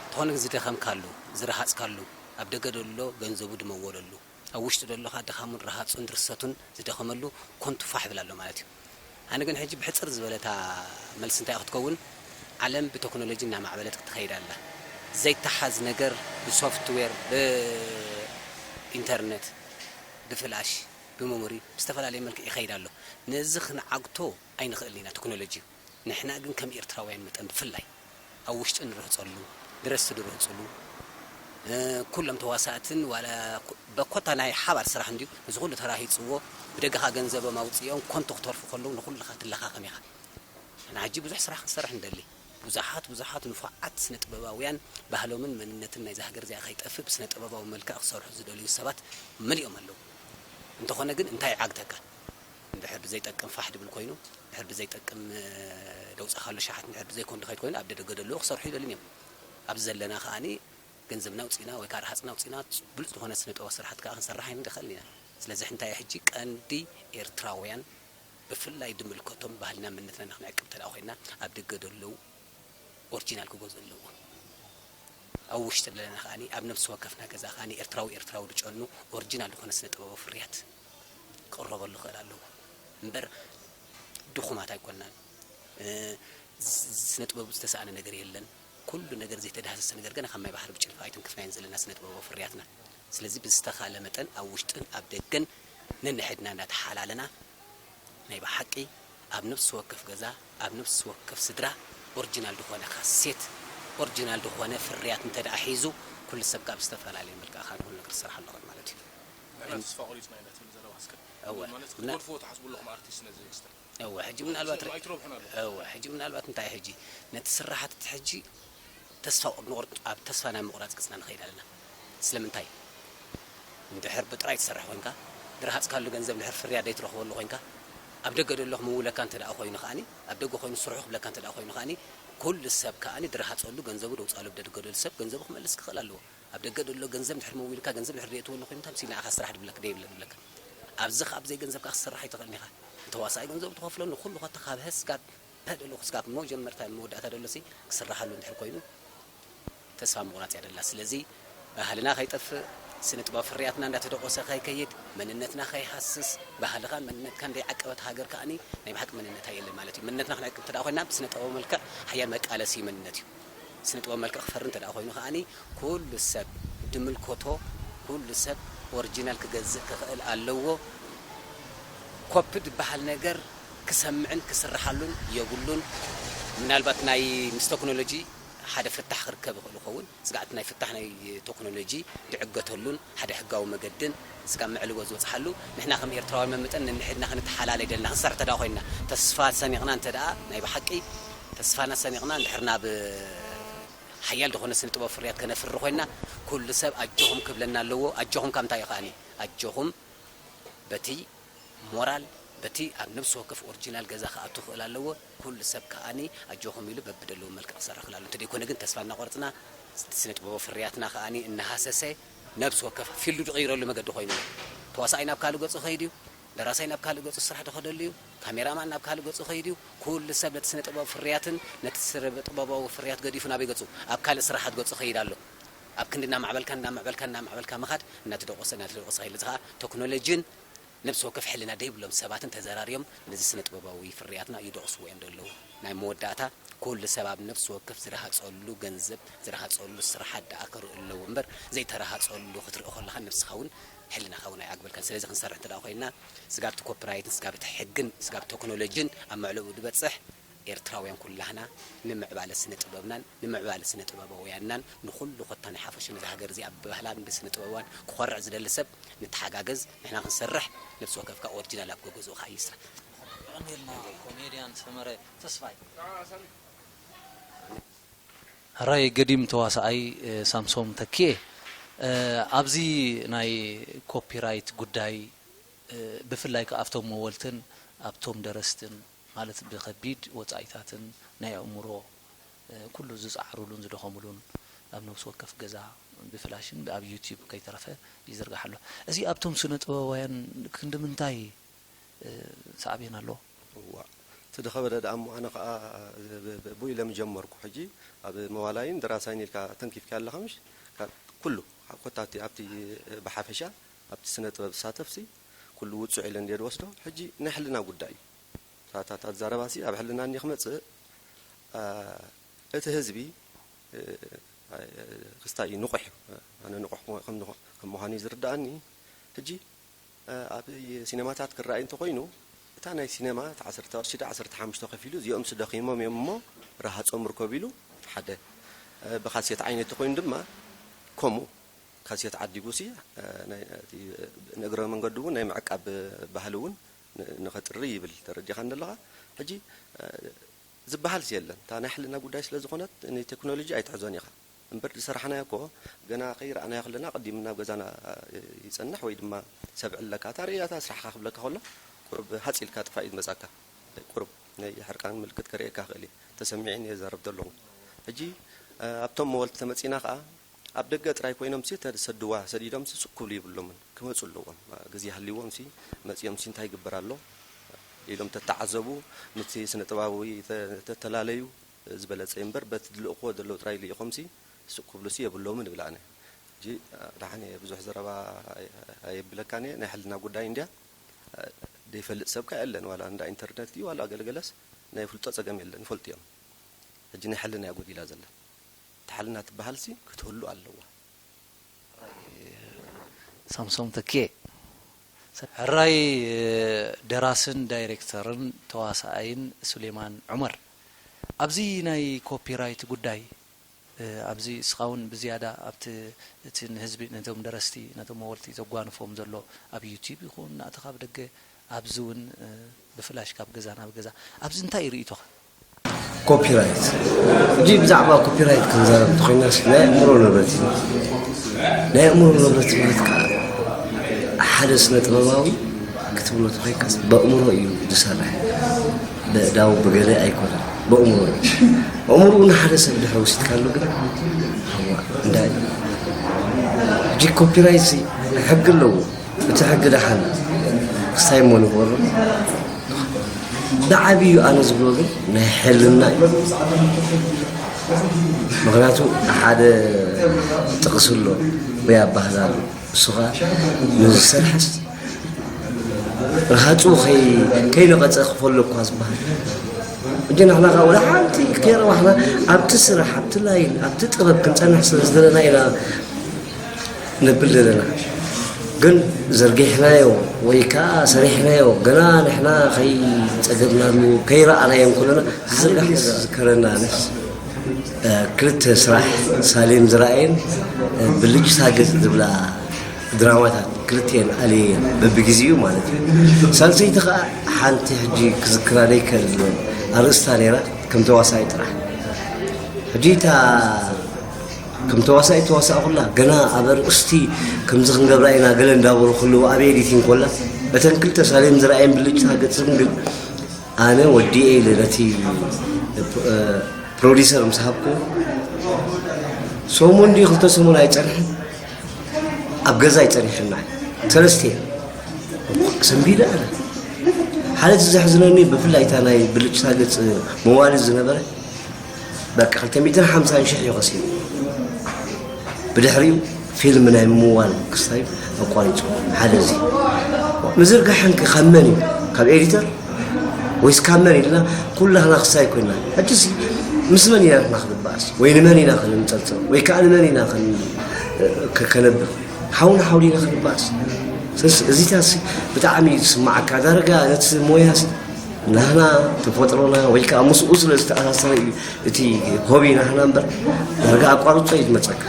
እንተኾነ ግን ዝደኸምካሉ፣ ዝረሃፅካሉ፣ ኣብ ደገ ደሎ ገንዘቡ ድመወለሉ፣ ኣብ ውሽጢ ደሎ ከዓ ድኻሙን ረሃፁን ድርሰቱን ዝደኸመሉ ኮንቱ ፋሕ ይብል ኣሎ ማለት እዩ። ኣነ ግን ሕጂ ብሕፅር ዝበለታ መልሲ እንታይ ክትከውን ዓለም ብቴክኖሎጂ እናማዕበለት ክትኸይድ ኣላ። ዘይተሓዝ ነገር ብሶፍትዌር ብኢንተርነት ብፍላሽ ብመሞሪ ብዝተፈላለየ መልክዕ ይኸይድ ኣሎ። ነዚ ክንዓግቶ ኣይንኽእልን ኢና ቴክኖሎጂ እዩ። ንሕና ግን ከም ኤርትራውያን መጠን ብፍላይ ኣብ ውሽጢ ንርህፀሉ፣ ድረስቲ ድርህፅሉ፣ ኩሎም ተዋሳእትን ዋላ በኮታ ናይ ሓባር ስራሕ እንድዩ። እዚ ኩሉ ተራሂፅዎ ብደገኻ ገንዘቦም ኣውፅኦም ኮንቶ ክተርፉ ከለዉ ንኩልኻ ትለኻኸም ኢኻ። ንሕና ሕጂ ብዙሕ ስራሕ ክንሰርሕ ንደሊ። ብዙሓት ብዙሓት ንፉዓት ስነ ጥበባውያን ባህሎምን መንነትን ናይዛ ሃገር እዚኣ ከይጠፍእ ብስነ ጥበባዊ መልክዕ ክሰርሑ ዝደልዩ ሰባት መሊኦም ኣለዉ። እንተኾነ ግን እንታይ ይዓግተካ? እንድሕር ብዘይጠቅም ፋሕ ድብል ኮይኑ፣ እንድሕር ብዘይጠቅም ደውፃኻሉ ሸሓት እንድሕር ብዘይኮን ድኸይድ ኮይኑ ኣብ ደደገ ደለዉ ክሰርሑ ይደልን እዮም። ኣብዚ ዘለና ከዓኒ ገንዘብና ኣውፂእና ወይ ከዓ ረሃፅና ኣውፂእና ብሉፅ ዝኾነ ስነ ጥበባዊ ስራሓት ከዓ ክንሰርሕ ኣይንደኸልን ኢና። ስለዚ ሕንታይ ሕጂ ቀንዲ ኤርትራውያን ብፍላይ ድምልከቶም ባህልና መንነትና ንክንዕቅብ እንተ ኮይና ኣብ ደገ ደለዉ ኦርጂናል ክገዝኡ ኣለዎም። ኣብ ውሽጢ ዘለና ከዓኒ ኣብ ነብሲ ወከፍና ገዛ ከዓኒ ኤርትራዊ ኤርትራዊ ድጨኑ ኦርጂናል ዝኾነ ስነ ጥበባዊ ፍርያት ክቕረበሉ ክኽእል ኣለዎ እምበር ድኹማት ኣይኮናን። ስነ ጥበብ ዝተሰኣነ ነገር የለን። ኩሉ ነገር ዘይተዳህሰሰ ነገር ገና ካብ ማይ ባሕሪ ብጭልፋ ኣይትንክፍናዮን ዘለና ስነ ጥበባዊ ፍርያትና። ስለዚ ብዝተኻለ መጠን ኣብ ውሽጥን ኣብ ደገን ነንሕድና እንዳተሓላለና ናይ ብሓቂ ኣብ ነብሲ ወከፍ ገዛ ኣብ ነብሲ ወከፍ ስድራ ኦርጂናል ዝኾነ ካሴት ኦርጂናል ዝኾነ ፍርያት እንተ ደኣ ሒዙ ኩሉ ሰብ ካብ ዝተፈላለየ መልክዕ ካብ ንኹሉ ነገር ዝሰርሓ ኣለኹን ማለት እዩ። ንሕና ተስፋ ቆሪጽና ኢና ትብል ዘለኻ እስከ እወ። ማለት ክትገድፍዎ ትሓስቡ ኣለኹም ኣርቲስት ነዚ ክስተት? እወ ሕጂ ምናልባት ኣይትረብሑን ኣለኹም። እወ ሕጂ ምናልባት እንታይ ሕጂ ነቲ ስራሓት እቲ ሕጂ ተስፋ ንቑርጥ ኣብ ተስፋ ናይ ምቑራጽ ቅጽና ንኸይድ ኣለና። ስለምንታይ? እንድሕር ብጥራይ ትሰርሕ ኮይንካ ድረሃጽካሉ ገንዘብ እንድሕር ፍርያት ዘይትረኽበሉ ኮይንካ ኣብ ደገ ደለኹ ምውለካ እንተ ደኣ ኮይኑ ከኣኒ ኣብ ደገ ኮይኑ ስርሑ ክብለካ እንተ ደኣ ኮይኑ ከኣኒ ኩሉ ሰብ ከኣኒ ድረሃፀሉ ገንዘቡ ደውፃሉ ብደደገ ደሉ ሰብ ገንዘቡ ክመልስ ክኽእል ኣለዎ። ኣብ ደገ ደሎ ገንዘብ ድሕር መዊልካ ገንዘብ ድሕር ደየትወሉ ኮይኑ ታምሲ ንዓኻ ስራሕ ድብለካ ደይብለ ድብለካ። ኣብዚ ካብ ዘይገንዘብካ ክስራሕ ኣይትኽእልን ኢኻ። ንተዋሳኣይ ገንዘቡ ትኸፍሎ ንኩሉ ኸታ ካብ ህስጋብ ፐደሎ ክስጋብ መጀመርታ መወዳእታ ደሎሲ ክስራሓሉ እንድሕር ኮይኑ ተስፋ ምቑራጽ እያ ደላ። ስለዚ ባህልና ከይጠፍእ፣ ስነ ጥበብ ፍርያትና እንዳተደቆሰ ከይከይድ፣ መንነትና ከይሃስስ፣ ባህልኻን መንነትካን ዘይዓቀበት ሃገር ከኣኒ ናይ ብሓቂ መንነታ የለን ማለት እዩ። መንነትና ክንዕቅብ እንተ ደኣ ኮይና ብስነ ጥበብ መልክዕ ሓያል መቃለሲ መንነት እዩ። ስነ ጥበብ መልክዕ ክፈሪ እንተ ደኣ ኮይኑ ከኣኒ ኩሉ ሰብ ድምልከቶ ኩሉ ሰብ ኦሪጂናል ክገዝእ ክኽእል ኣለዎ። ኮፒ ዝበሃል ነገር ክሰምዕን ክስርሓሉን የብሉን። ምናልባት ናይ ምስ ቴክኖሎጂ ሓደ ፍታሕ ክርከብ ይኽእል ይኸውን። ስጋዕ እቲ ናይ ፍታሕ ናይ ቴክኖሎጂ ድዕገተሉን ሓደ ሕጋዊ መገድን ስጋብ ምዕልቦ ዝበጽሓሉ ንሕና ከም ኤርትራውያን መምጠን ንንሕድና ክንተሓላለይ ደልና ክንሰርሕ ተደኣ ኮይንና ተስፋ ሰኒቕና እንተ ደኣ ናይ ብሓቂ ተስፋና ሰኒቕና እንድሕር ናብ ሓያል ዝኾነ ስነ ጥበብ ፍርያት ከነፍሪ ኮይንና ኩሉ ሰብ ኣጆኹም ክብለና ኣለዎ። ኣጆኹም ካብ እንታይ እዩ ከኣኒ ኣጆኹም በቲ ሞራል በቲ ኣብ ነብሲ ወከፍ ኦሪጂናል ገዛ ክኣቱ ክእል ኣለዎ። ኩሉ ሰብ ከኣኒ ኣጆኹም ኢሉ በብደለዎ መልክዕ ክሰርሕ ክላሉ እንተደይኮነ ግን ተስፋ እናቆርጽና ስነ ጥበባዊ ፍርያትና ከኣኒ እናሃሰሰ ነብሲ ወከፍ ፊልዱ ዝቕይረሉ መገዲ ኮይኑ ተዋሳኣይ ናብ ካልእ ገጹ ከይድ እዩ። ደራሳይ ናብ ካልእ ገጹ ስራሕ ዝኸደሉ እዩ። ካሜራማን ናብ ካልእ ገጹ ከይድ እዩ። ኩሉ ሰብ ነቲ ስነ ጥበባዊ ፍርያትን ነቲ ስነ ጥበባዊ ፍርያት ገዲፉ ናበይ ገጹ ኣብ ካልእ ስራሓት ገጹ ከይድ ኣሎ። ኣብ ክንዲ እናማዕበልካ እናማዕበልካ እናማዕበልካ ምኻድ እናተደቆሰ እናተደቆሰ ከይድ እዚ ከዓ ቴክኖሎጂን ነብሲ ወከፍ ሕልና ደይብሎም ሰባትን ተዘራርዮም ነዚ ስነ ጥበባዊ ፍርያትና ይደቕስዎ እዮም ዘለዉ። ናይ መወዳእታ ኩሉ ሰብ ኣብ ነብሲ ወከፍ ዝረሃፀሉ ገንዘብ ዝረሃፀሉ ስራሓት ደኣ ክርኢ ኣለዎ እምበር ዘይተረሃፀሉ ክትርኢ ከለኻ ነብስኻ እውን ሕልናኻ እውን ኣይዓግበልካን። ስለዚ ክንሰርሕ እንተ ኮይንና ስጋብቲ ኮፒራይትን ስጋብቲ ሕግን ስጋብ ቴክኖሎጂን ኣብ መዕለኡ ዝበፅሕ ኤርትራውያን ኩላህና ንምዕባለ ስነ ጥበብናን ንምዕባለ ስነ ጥበባውያንናን ንኹሉ ኮታ ናይ ሓፈሽ ነዚ ሃገር እዚኣ ብባህላን ብስነ ጥበባን ክኾርዕ ዝደሊ ሰብ ንተሓጋገዝ ንሕና ክንሰርሕ ነብሲ ወከፍካ ኦሪጂናል ኣብ ገገዝኡ ከዓ ይስራሕ። የቐንየልና ኮሜድያን ሰመረ ተስፋይ። ሕራይ ገዲም ተዋሳኣይ ሳምሶም ተኪኤ ኣብዚ ናይ ኮፒራይት ጉዳይ ብፍላይ ከኣ ኣብቶም መወልትን ኣብቶም ደረስትን ማለት ብኸቢድ ወጻኢታትን ናይ ኣእምሮ ኩሉ ዝጻዕሩሉን ዝደኸሙሉን ኣብ ነብሲ ወከፍ ገዛ ብፍላሽን ኣብ ዩቲዩብ ከይተረፈ ይዝርጋሕ ኣሎ። እዚ ኣብቶም ስነ ጥበባውያን ክንዲ ምንታይ ሳዕቤን ኣለዎ? እዋ እቲ ድኸበደ ደኣ እሞ ኣነ ኸዓ ብኡ ኢለ ምጀመርኩ። ሕጂ ኣብ መዋላይን ደራሳይን ኢልካ ተንኪፍካያ ኣለኻ ምሽ? ኩሉ ኮታ ኣብቲ ኣብቲ ብሓፈሻ ኣብቲ ስነ ጥበብ ዝሳተፍሲ ኩሉ ውጹዕ ኢለ እንድየ ዝወስዶ። ሕጂ ናይ ሕልና ጉዳይ እዩ። እታ እታ እታ ዛረባሲ ኣብ ሕልና እንድየ ክመጽእ እቲ ህዝቢ ክስታይ እዩ ንቑሕ እዩ። ኣነ ንቑሕ ከም ከም ምዃኑ እዩ ዝርድኣኒ። ሕጂ ኣብ ሲነማታት ክረኣይ እንተኾይኑ እታ ናይ ሲነማ እቲ ዓሰርተ ቅርሺ ዶ ዓሰርተ ሓሙሽተ ከፊሉ እዚኦምሲ ደኺሞም እዮም እሞ ረሃጾም ርከቡ ኢሉ ሓደ ብካሴት ዓይነት ተኾይኑ ድማ ከምኡ ካሴት ዓዲጉ ሲ ንእግረ መንገዱ እውን ናይ ምዕቃብ ባህሊ እውን ንኸጥሪ ይብል ተረዲኻ እንደለኻ ሕጂ ዝበሃልሲ የለን እታ ናይ ሕልና ጉዳይ ስለ ዝኾነት ንቴክኖሎጂ ኣይትሕዞን ኢኻ እምበር ዝሰራሕናዮ እኮ ገና ከይረኣናዮ ከለና ኣቐዲሙ ናብ ገዛና ይጸንሕ ወይ ድማ ሰብ ዕለካ እታ ርእያታ ስራሕካ ክብለካ ከሎ ቁሩብ ሃጽ ኢልካ ጥፋእ እዩ ዝመጻካ ቁሩብ ናይ ሕርቃን ምልክት ከርእየካ ክእል እየ ተሰሚዒኒ እየ ዝዛረብ ዘለኹ ሕጂ ኣብቶም መወልቲ ተመጺና ከኣ ኣብ ደገ ጥራይ ኮይኖምሲ ተሰድዋ ሰዲዶምሲ ስቅ ክብሉ የብሎምን ክመጹ ኣለዎም ግዜ ሃልይዎምሲ መጺኦምሲ እንታይ ይግበር ኣሎ ኢሎም ተተዓዘቡ ምስቲ ስነ ጥበባዊ ተተላለዩ ዝበለጸ እዩ እምበር በቲ ዝልእኽዎ ዘለዉ ጥራይ ልኢኾምሲ ስቅ ክብሉሲ የብሎምን እብል ኣነ ሕጂ ደሓን እየ ብዙሕ ዘረባ ኣየብለካን እየ ናይ ሕልና ጉዳይ እንድያ ደይፈልጥ ሰብ ከ የለን ዋላ እንዳ ኢንተርነት ድዩ ዋላ ገለገለስ ናይ ፍልጦ ጸገም የለን ይፈልጡ እዮም ሕጂ ናይ ሕልና እያ ጎዲላ ዘላ እታ ሕልና ትበሃልሲ ክትህሉ ኣለዋ። ሳምሶም ተኪኤ ሕራይ ደራስን ዳይሬክተርን ተዋሳኣይን ሱሌማን ዑመር ኣብዚ ናይ ኮፒራይት ጉዳይ ኣብዚ እስኻ እውን ብዝያዳ ኣብቲ እቲ ንህዝቢ ነቶም ደረስቲ ነቶም መወልቲ ዘጓንፎም ዘሎ ኣብ ዩቲዩብ ይኹን ናእትኻ ብደገ ኣብዚ እውን ብፍላሽ ካብ ገዛ ናብ ገዛ ኣብዚ እንታይ እዩ ርእይቶኻ? ኮፒራይት ሕጂ ብዛዕባ ኮፒራይት ክንዛረብ እንተኮይናስ ናይ ኣእምሮ ንብረት እዩ ናይ ኣእምሮ ንብረት ማለት ከዓ ሓደ ስነ ጥበባዊ ክትብሎ ተኮይንካስ በእምሮ እዩ ዝሰርሕ በእዳው ብገለ ኣይኮነን ብእምሮ እዩ። ኣእምርኡ ንሓደ ሰብ ድሕሪ ወሲድካሉ ግን፣ እዋ፣ እንታይ እዩ? ሕጂ ኮፒራይት ሲ ሕጊ ኣለዎ። እቲ ሕጊ ደሓን ክስታይ እሞ ንግበሮ። ብዓብዩ ኣነ ዝብሎ ግን ናይ ሕልና እዩ። ምኽንያቱ ሓደ ጥቕሲ ኣሎ ወይ ኣባህላ ኣሎ። እሱ ኸዓ ንዝሰርሐስ ርሃፁ ከይ-፣ ከይነቐፀ ክፈሎ እኳ ዝበሃል። ሕጂ ንሕና ኸዓ ወላ ሓንቲ ከይረባሕና ኣብቲ ስራሕ፣ ኣብቲ ላይን፣ ኣብቲ ጥበብ ክንፀንሕ ስለ ዝደለና ኢና ነብል ዘለና። ግን ዘርጊሕናዮ ወይ ከዓ ሰሪሕናዮ ገና ንሕና ከይፀገብናሉ ከይረኣናዮ እንከለና ዝዝርጋሕ ነገር ዝከረና ኣነስ፣ እ፣ ክልተ ስራሕ ሳሌም ዝረኣየን፣ እ፣ ብልጭታ ገጽ ዝብላ ድራማታት ክልቲኤን ኣለየን በብግዜኡ ማለት እዩ። ሳልሰይቲ ከዓ ሓንቲ ሕጂ ክዝክራ ዘይክእል ኣርእስታ ነይራ፣ ከም ተዋሳኢ ጥራሕ። ሕጂ እታ ከም ተዋሳኢ ተዋሳእኩላ፣ ገና ኣብ ኣርእስቲ ከምዚ ክንገብራ ኢና ገለ እንዳበሉ ከለዉ ኣብ ኤዲቲንግ ኮላ፣ እተን ክልተ ሳሌም ዝረኣየን ብልጭታ ገጽን ግን ኣነ ወዲኤ ኢለ ነቲ፣ እ፣ ፕሮዲሰር ምስ ሃብኩ፣ ሰሙን ድዩ ክልተ ሰሙን ኣይጸንሐን፣ ኣብ ገዛ ኣይጸኒሐና። ሰለስተ እየ ሰንቢደ ኣነ። ሓደ እቲ ዘሕዝነኒ ብፍላይ እታ ናይ ብልጭታ ገጽ መዋሊ ዝነበረ በቃ ክልተ ሚእትን ሓምሳን ሽሕ እዩ ከሲሩ። ብድሕሪኡ ፊልም ናይ ምምዋል ክስታይ ኣቋሪጹ። ሓደ እዚ ምዝርጋሕን ከ ካብ መን እዩ? ካብ ኤዲተር ወይስ ካብ መን ኢልና ኩላህና ክስታይ ኮይና። ሕጂሲ ምስ መን ኢና ንሕና ክንበኣስ? ወይ ንመን ኢና ክንንጸልጸል? ወይ ከኣ ንመን ኢና ክን-፣ ከ-፣ ከነብል? ሓው ንሓው ዲና ክንበኣስ? ስለዚ እዚታሲ ብጣዕሚ እዩ ዝስምዓካ። ዳርጋ ነቲ ሞያሲ ናህና ተፈጥሮና ወይ ከኣ ምስኡ ስለ ዝተኣሳሰረ እዩ እቲ ሆቢ ናህና እምበር፣ ዳርጋ ኣቋርጾ እዩ ዝመጸካ።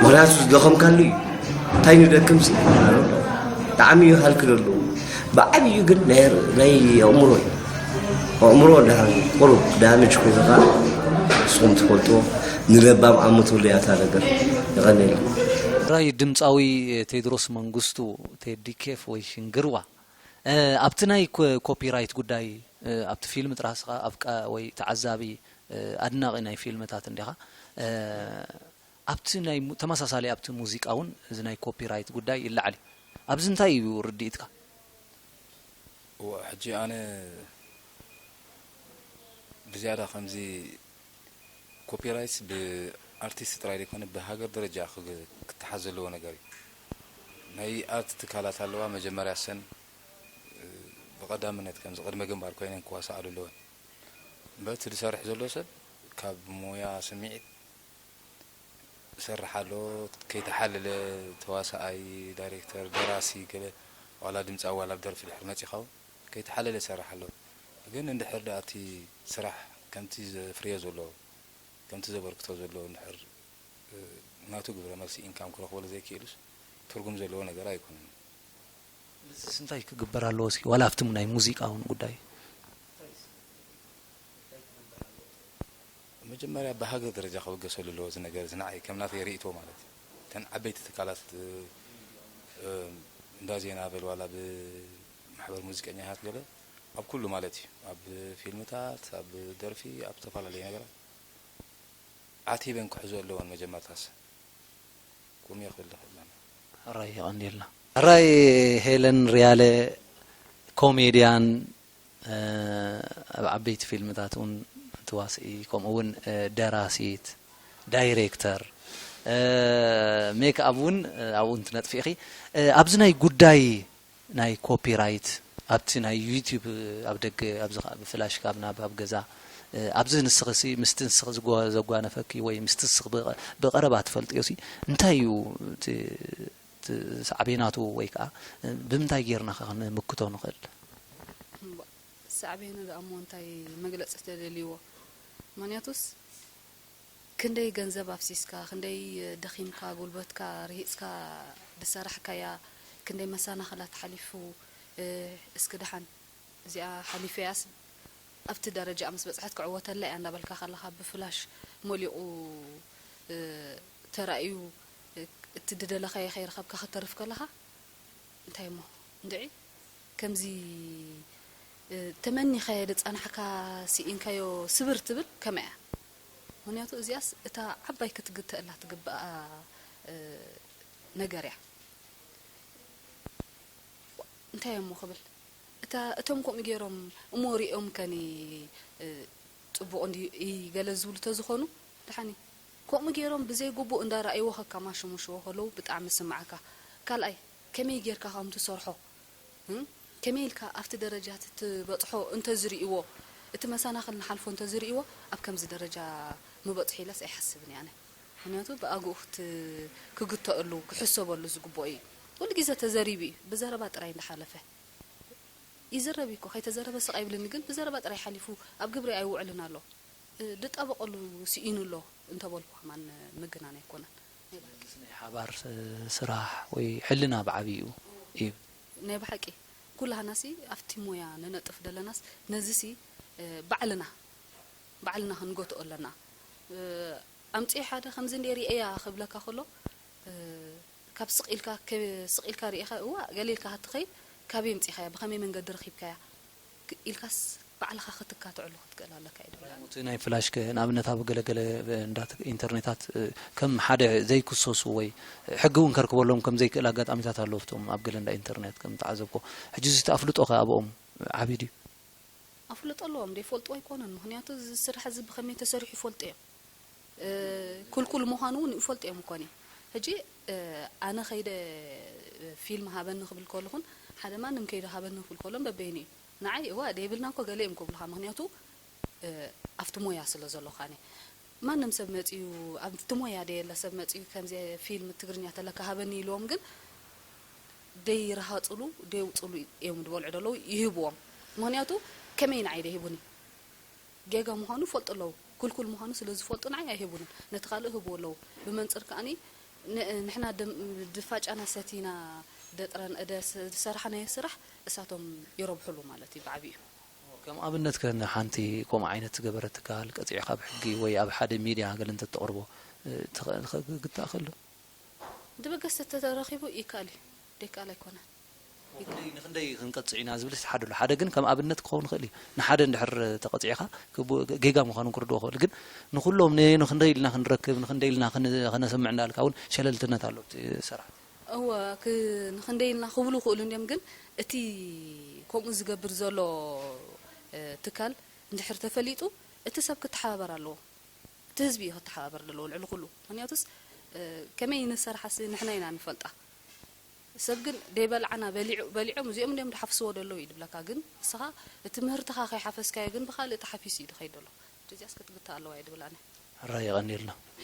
ምኽንያቱ ዝደኸምካሉ እዩ። እንታይ ንደክምሲ? ብጣዕሚ እዩ ሃልኪ ዘለዎ። ብዓብዩ ግን ናይ፣ ናይ ኣእምሮ እዩ። ኣእምሮ ደሓን ቁሩብ ዳሜጅ ኮይኑ ከኣ ንስኹም ትፈልጥዎ፣ ንለባም ኣመትሉ እያ እታ ነገር። የቐንየለይ። ራይ ድምፃዊ ቴድሮስ መንግስቱ፣ ቴዲ ኬፍ ወይ ሽንግርዋ፣ እ፣ ኣብቲ ናይ ኮ-፣ ኮፒራይት ጉዳይ፣ እ፣ ኣብቲ ፊልም ጥራሕ ስኻ ኣፍቃ-፣ ወይ ተዓዛቢ፣ እ፣ ኣድናቒ ናይ ፊልምታት እንዲኻ፣ እ፣ ኣብቲ ናይ ሙ-፣ ተመሳሳሊ ኣብቲ ሙዚቃ እውን እዚ ናይ ኮፒራይት ጉዳይ ይለዓል እዩ። ኣብዚ እንታይ እዩ ርድኢትካ? እዋ፣ ሕጂ ኣነ ብዝያዳ ከምዚ ኮፒራይት ብኣርቲስት ጥራይ ዘይኮነ ብሃገር ደረጃ ክግ-፣ ክተሓዝ ዘለዎ ነገር እዩ። ናይ ኣርት ትካላት ኣለዋ፣ መጀመርያ ሰን፣ እ፣ ብቐዳምነት ከምዚ ቅድመ ግንባር ኮይነን ክዋስኣሉ ኣለወን። እምበር እቲ ዝሰርሕ ዘሎ ሰብ ካብ ሞያ ስምዒት ዝሰርሕ ኣሎ፣ ከይተሓለለ ተዋሳኣይ፣ ዳይሬክተር፣ ደራሲ፣ ገለ ዋላ ድምፃዊ ዋላ ብደርፊ ድሕሪ መፂኻ እውን ከይተሓለለ ይሰርሕ ኣሎ። ግን እንድሕር ደኣ እቲ ስራሕ ከምቲ ዘፍርዮ ዘሎ፣ ከምቲ ዘበርክቶ ዘሎ እንድሕር፣ እ፣ ናቱ ግብረ መልሲ ኢንካም ክረኽበሉ ዘይክእሉስ ትርጉም ዘለዎ ነገር ኣይኮነን። ምስስ እንታይ ክግበር ኣለዎ እስኪ? ዋላ ኣብቲ ናይ ሙዚቃ እውን ጉዳይ። መጀመርያ ብሃገር ደረጃ ክብገሰሉ ኣለዎ እዚ ነገር እዚ፣ ንዓይ ከም ናተይ ርእይቶ ማለት እዩ። እተን ዓበይቲ ትካላት፣ እ፣ እ፣ እንዳ ዜና በል ዋላ ብማሕበር ሙዚቀኛታት ገለ ኣብ ኩሉ ማለት እዩ፣ ኣብ ፊልምታት፣ ኣብ ደርፊ፣ ኣብ ዝተፈላለዩ ነገራት ዓቲበን ክሕዞ ኣለወን መጀመርታስ። ቁምየ ክብል ዝኽእል ኣነ። ሕራይ የቐንየልና። ሕራይ ሄለን ሪያለ ኮሜድያን፣ እ፣ ኣብ ዓበይቲ ፊልምታት እውን ትዋስኢ፣ ከምኡ እውን፣ እ፣ ደራሲት፣ ዳይሬክተር፣ እ፣ ሜክ ኣፕ እውን፣ እ፣ ኣብኡ እንትነጥፊ ኢኺ። እ፣ ኣብዚ ናይ ጉዳይ ናይ ኮፒራይት ኣብቲ ናይ ዩቲዩብ ኣብ ደገ፣ ኣብዚ ኸኣ ብፍላሽ ካብ ናብ ኣብ ገዛ፣ እ፣ ኣብዚ ንስኺ ሲ ምስቲ ንስኺ ዝጓ-፣ ዘጓነፈኪ ወይ ምስቲ ንስኺ ብቐ-፣ ብቐረባ ትፈልጥዮ ሲ እንታይ እዩ እቲ፣ እቲ ሳዕቤናቱ ወይ ከኣ ብምንታይ ጌርና ከ ክንምክቶ ንኽእል? እምባ-፣ ሳዕቤኑ ደኣ እሞ እንታይ መግለጺ ተደልይዎ? ምኽንያቱስ ክንደይ ገንዘብ ኣፍሲስካ፣ ክንደይ ደኺምካ፣ ጉልበትካ ርሂጽካ ዝሰራሕካያ፣ ክንደይ መሰናኽላት ሓሊፉ፣ እ፣ እስኪ ደሓን እዚኣ ሓሊፈያስ ኣብቲ ደረጃኣ ምስ በጽሐት ክዕወተላ እያ እንዳበልካ ከለኻ፣ ብፍላሽ መሊቑ፣ እ፣ ተራእዩ፣ እ፣ እቲ ዝደለኻዮ ከይረኸብካ ክተርፍ ከለኻ፣ እንታይ እሞ እንድዒ ከምዚ ተመኒኻዮ ዝጸናሕካ ስኢንካዮ ስብር ትብል ከመይ እያ? ምኽንያቱ እዚኣስ እታ ዓባይ ክትግተኣላ ትግብኣ ነገር እያ። እንታይ እሞ ክብል እታ እቶም ከምኡ ገይሮም እሞ ሪኦም ከኒ ጽቡቕ እንዲ ገለ ዝብሉ ተዝኾኑ ደሓኒ ከምኡ ገይሮም ብዘይ ግቡእ እንዳረኣይዎ ከከማሽሙሽዎ ከለዉ ብጣዕሚ ስምዓካ። ካልኣይ ከመይ ጌርካ ከም ትሰርሖ ከመይ ኢልካ ኣብቲ ደረጃ ትበፅሖ እንተዝርእይዎ እቲ መሰናኽል ንሓልፎ እንተዝርእይዎ ኣብ ከምዚ ደረጃ ምበፅሑ ኢለስ ኣይሓስብን እየ ኣነ። ምክንያቱ ብኣግኡ ክግተኣሉ ክሕሰበሉ ዝግብኦ እዩ። ኩሉ ግዜ ተዘሪቡ እዩ። ብዘረባ ጥራይ እንዳሓለፈ ይዝረብ እኮ ከይተዘረበ ስቕ ኣይብልን ግን ብዘረባ ጥራይ ሓሊፉ ኣብ ግብሪ ኣይውዕልን ኣሎ። ድጣበቐሉ ስኢኑ ኣሎ እንተበልኩ ከማን ምግናን ኣይኮነን። ናይ ሓባር ስራሕ ወይ ሕልና ብዓብይኡ እዩ። ናይ ብሓቂ ኩላህናሲ ኣብቲ ሞያ ንነጥፍ ደለናስ ነዚሲ ባዕልና ባዕልና ክንጎትኦ ኣለና። ኣምፅኤ ሓደ ከምዚ እንደ ርእያ ክብለካ ከሎ ካብ ስቕ ኢልካ ስቕ ኢልካ ርኢኻ እዋ ገለ ኢልካ ክትኸይድ ካበይ ኣምፂኻያ ብኸመይ መንገዲ ረኺብካያ ኢልካስ ባዕልኻ ክትካትዐሉ ክትክእል ኣለካ እዩ ድብል። እቲ ናይ ፍላሽ ከ ንኣብነት ኣብ ገለገለ እንዳ ኢንተርኔታት ከም ሓደ ዘይክሰሱ ወይ ሕጊ እውን ከርክበሎም ከም ዘይክእል ኣጋጣሚታት ኣለዉ። ኣብቶም ኣብ ገለ እንዳ ኢንተርኔት ከም ተዓዘብኮ ሕጂ እዚ ኣፍልጦ ከ ኣብኦም ዓብዩ ድዩ? ኣፍልጦ ኣለዎም ዶ ይፈልጥዎ ኣይኮነን። ምክንያቱ እዚ ስራሕ እዚ ብኸመይ ተሰሪሑ ይፈልጡ እዮም። ኩልኩል ምዃኑ እውን ይፈልጡ እዮም እኮኒ። ሕጂ ኣነ ከይደ ፊልም ሃበኒ ክብል ከለኹን ሓደ ማንም ከይደ ሃበኒ ክብል ከሎን በበይኑ እዩ። ንዓይ እዋ ደይብልና እኮ ገለ እዮም ክብሉኻ። ምክንያቱ ኣብቲ ሞያ ስለ ዘለኻኒ ማንም ሰብ መፅዩ ኣብቲ ሞያ ደየለ ሰብ መፅዩ ከምዚ ፊልም ትግርኛ ተለካ ሃበኒ ኢልዎም ግን ደይረሃፅሉ ደይውፅሉ እዮም ዝበልዑ ደለዉ ይህብዎም። ምክንያቱ ከመይ ንዓይ ደይህቡኒ ጌጋ ምዃኑ ይፈልጡ ኣለዉ። ኩልኩል ምዃኑ ስለ ዝፈልጡ ንዓይ ኣይህቡንን። ነቲ ካልእ ህብዎ ኣለዉ። ብመንፅር ከኣኒ ንሕና ድፋጫና ሰቲና ደጥረን እደ ዝሰራሕናዮ ስራሕ እሳቶም ይረብሕሉ ማለት እዩ ብዓብዩ። ከም ኣብነት ከ ሓንቲ ከምኡ ዓይነት ዝገበረት ትካል ቀፂዕካ ብሕጊ ወይ ኣብ ሓደ ሚድያ ገለ እንተተቕርቦ ትኽእል ክግታእ ከሎ? ድበገስ ተተረኺቡ ይከኣል እዩ ደይከኣል ኣይኮነን። ንክንደይ ክንቀፅዕ ኢና ዝብል ሓደ ኣሎ ሓደ ግን ከም ኣብነት ክኸውን ይኽእል እዩ። ንሓደ እንድሕር ተቐፂዕካ ጌጋ ምዃኑ ክርድኦ ክእል ግን ንኩሎም ንክንደይ ኢልና ክንረክብ ንክንደይ ኢልና ከነስምዕ እንዳልካ እውን ሸለልትነት ኣሎ እቲ ስራሕ። እወ ንክንደይ ኢልና ክብሉ ክእሉ እንዲም ግን እቲ ከምኡ ዝገብር ዘሎ ትካል እንድሕር ተፈሊጡ እቲ ሰብ ክተሓባበር ኣለዎ። እቲ ህዝቢ እዩ ክተሓባበር ዘለዎ ልዕሊ ኩሉ። ምክንያቱስ ከመይ ንሰርሓስ ንሕና ኢና ንፈልጣ። ሰብ ግን ደይበልዓና በሊዖም እዚኦም እንዲኦም ድሓፍስዎ ደለዉ እዩ ድብለካ ግን እስኻ እቲ ምህርትኻ ከይሓፈስካዮ ግን ብካልእ ተሓፊሱ እዩ ድኸይድ ደሎ። እዚኣስ ክትግታ ኣለዋ እዩ ድብል ኣነ። ሕራይ የቐንየልና።